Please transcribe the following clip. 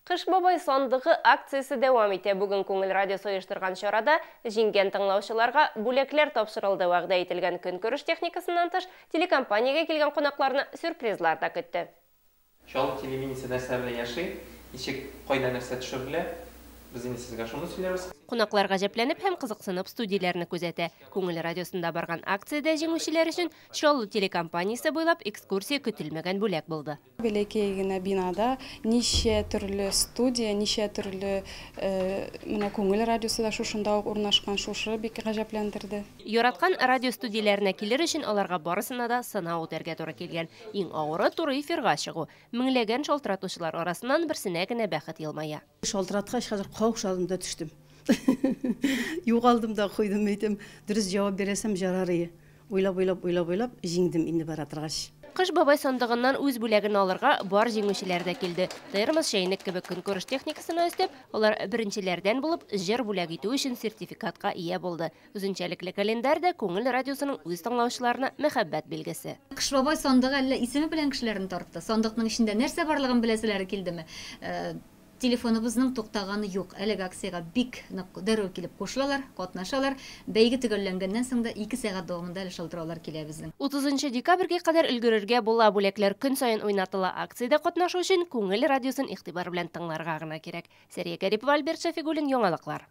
Кыш бабай сандыгы акциясе дәвам итә. Бүген Күңел радиосы оештырган чарада җиңгән тыңлаучыларга бүләкләр тапшырылды. Вәгъдә ителгән көнкүреш техникасыннан тыш, телекомпаниягә килгән кунакларны сюрпризлар да көтте. Чаллы телевидениесе нәрсә белән яши, ничек, кайда нәрсә төшерелә, без инде сезгә шуны сөйләрбез. Кунаклар гаҗәпләнеп һәм кызыксынып студияләрне күзәтә. Күңел радиосында барган акциядә җиңүчеләр өчен Чаллы телекомпаниясе буйлап экскурсия көтелмәгән бүләк булды. Бәләкәй генә бинада ничә төрле студия, ничә төрле менә Күңел радиосы да шушында ук урнашкан, шушы бик гаҗәпләндерде. Яраткан радио студияләренә килер өчен аларга барысына да сынау үтәргә туры килгән. Иң авыры, туры эфирга чыгу. Меңләгән шалтыратучылар арасыннан берсенә генә бәхет елмая. Шалтыраткач, хәзер каушадым да төштем. Югалдым да куйдым, әйтәм, дөрес җавап бирәсем җарар ие. Уйлап-уйлап, уйлап-уйлап җиңдем инде бара торгач. Кыш бабай сандыгыннан үз бүләген алырга бар җиңүчеләр дә килде. Термос, чәйнек кебек көнкүреш техникасына өстәп, алар беренчеләрдән булып җыр бүләк итү өчен сертификатка ия булды. Үзенчәлекле календарь да Күңел радиосының үз тыңлаучыларына мәхәббәт билгесе. Кыш бабай сандыгы әллә исеме белән кешеләрне тартты? Сандыкның эчендә нәрсә барлыгын беләселәре килдеме? Телефоныбызның туктаганы юк. Әлеге акциягә бик нык дәррәү килеп кушылалар, катнашалар. Бәйге төгәлләнгәннән соң да ике сәгать дәвамында әле шалтыраулар килә безнең. Утызынчы декабрьгә кадәр өлгерергә була, бүләкләр көн саен уйнатыла. Акциядә катнашу өчен Күңел радиосын игътибар белән тыңларга гына кирәк. Сәрия Кәрипова, Альберт Шәфигуллин, Яңалыклар.